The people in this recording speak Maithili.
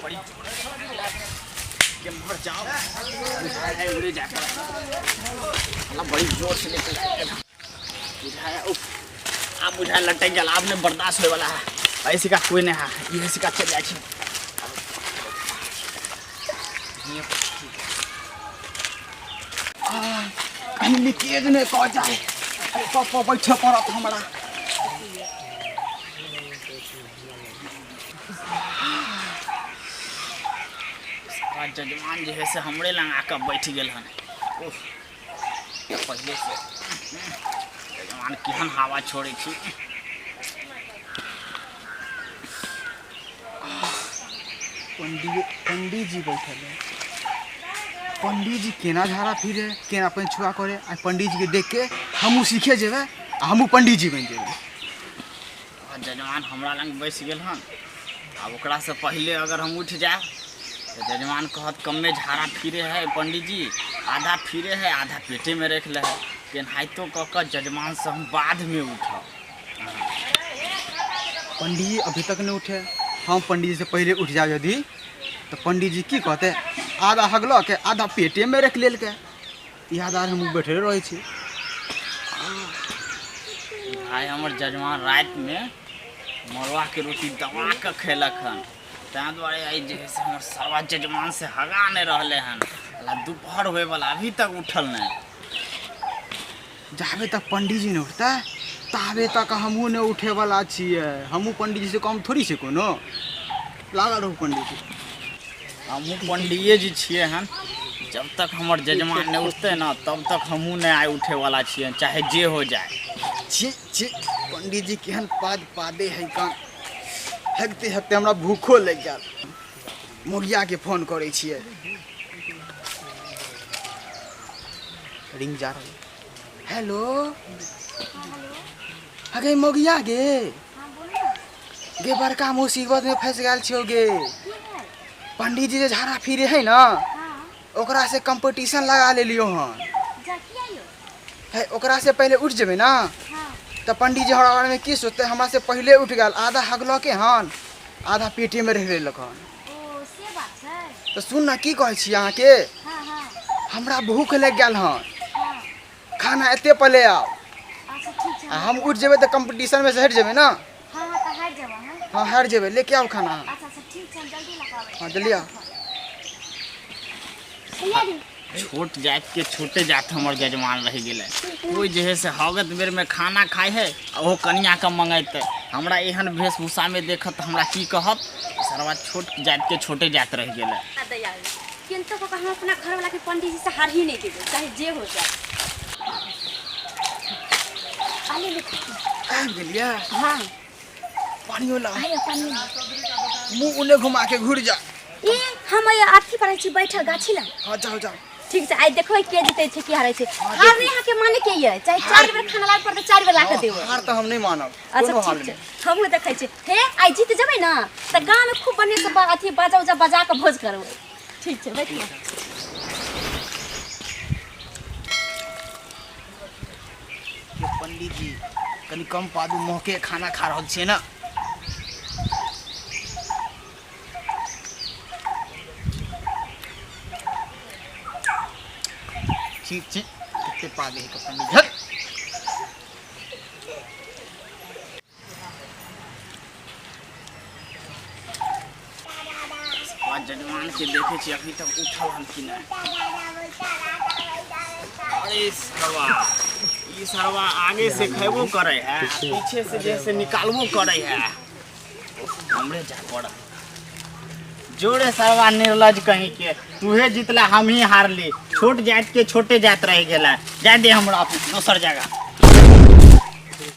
बड़ी जोर से केम्हर जाओ बुझाय है उड़े जाए पड़त। साला बड़ी जोर से निकल बुझाया। उफ, आब बुझाय लटक गेल, आब नहि बर्दाश्त होय वाला है। ऐसे का कोई नहीं है, इहे से का चल जाइ छै। कहीं लीकेज नहि कऽ जाए, एहि पर बैठे पड़त हमरा। सारा जजमान जे है से हमरे लग आके बैठ गेल हन। उफ, पहिले से जजमान केहन हवा छोड़ै छी। पंडी जी बैठल है। पंडी जी केना झाड़ा फिरे, केना पंचुआ करे, आ पंडी जी के देख के हमहूँ सीखे जेबै आ हमहूँ पंडी जी बनि जेबै। आ जजमान हमरा लग बैस गेल हन। आब ओकरासँ पहिले अगर हम उठि जायब तऽ जजमान कहत कमे झाड़ा फिरे है पंडी जी, आधा फिरे है आधा पेटे में रख ले है। केनाहितो कऽ कऽ जजमानसँ हम बादमे उठब। पंडी जी अभी तक नहीं उठे, हम पंडी जी से पहले उठ जाए यदि तो पंडी जी की कहते, आधा हगलक आधा पेटे में रख लेलकै। इएह दुआरे हम बैठले रहै छी। भाई हमर जजमान रातिमे मड़ुआके रोटी दबा कऽ खेलक हन, ताहि दुआरे आइ जे है से हमर सरवा जजमान से हगा नहि रहलै हन। साला दुपहर होइवला अभी तक उठल नहि। जाबे तक पंडीजी नहि उठतै ताबे तक हमहूँ नहि उठेवला छियै। हमहूँ पंडीजी से कम थोड़ी छै कोनो। लागल रहू पंडीजी। हमहूँ पंडिये जी छियै हन। जब तक हमर जजमान नहि उठतै ने तब तक हमहूँ नहि आइ उठेवला छियै, चाहे जे हो जाए। छी छी, पंडीजी केहन पाद पादे है कान। हगते हगते हमरा भूखो लागि गेल। मोगियाके फोन करै छियै। रिंग जा रहल। हेलो, अगे मोगिया गे, गे बड़का मुसीबत में फंस गेल छियौ गे। पंडीजी जे झाड़ा फिरे है ना, ओकरा से कंपटीशन लगा लेलियो हन। है ओकरा से पहले उठ जेबै ना तऽ पंडीजी हमरा बारे में की सोचते, हमरा से पहले उठ गेल, आधा हगलके हन आधा पेटे में रहि लेलक हन। तऽ सुन ना की कहै छी अहाँके, हमरा भूख लागि गेल हन, खाना एते पले आउ। आ हम उठि जेबै तऽ कंपटीशन में से हटि जेबै ना। हाँ हारि जेबै, लेके आउ खाना। हाँ जल्दी आउ। छोट जाति के छोटे जात हमर जजमान रहि गेलै। कोइ जे है से हगत बेरमे खाना खाइ है आ ओहो कनियाके मंगैतै। हमरा एहन वेशभूषामे देखत तऽ हमरा की कहत? सरवा छोट जाति के छोटे जाति रहि गेलै। किन्तु कऽ हम अपना घरवाला के पंडित जी से हार ही नहीं देबै, चाहे जे हो जाए। आले ले। आबि गेलियै? हाँ। पानियो ला। आइयो पानी। मुँह उने घुमा के घुर जा। ए हम ये अथी पर छी बैठल गाछी लग। हाँ जाओ जाओ। ठीक छै, आइ देखबै के जीतै छै के हारै छै। हार नहि अहाँके माने के ये, चाहे 4 बेर खाना लाबे पड़तै 4 बेर ला के देबै। हार तऽ हम नहि मानब। अच्छा कोनो हाल ठीक मे। छै, हमहूँ देखै छी। हे आइ जीत जेबै ने तऽ गाँवमे खूब बढ़िआँ से अथी बाजा उजा बजा कऽ भोज करबै। ठीक छै, बैठू। ये पंडित जी कनि कम पादू, महके खाना खा रहल छियै ने। ठीक छै, कते पादे है पंडित जी। आ जजमान के देखे छी अभी तक उठल हन कि नहि। अरे सरवा, ई सरवा आगे से खेबो करे है, पीछे से जैसे निकालबो करे है। हमरे जा पड़त जोड़े। सरवा निर्लज कहीं के, तूहे जितला हम ही हारली। छोट जात के छोटे जात रह गेला। जा दे हमरा दोसर जगह।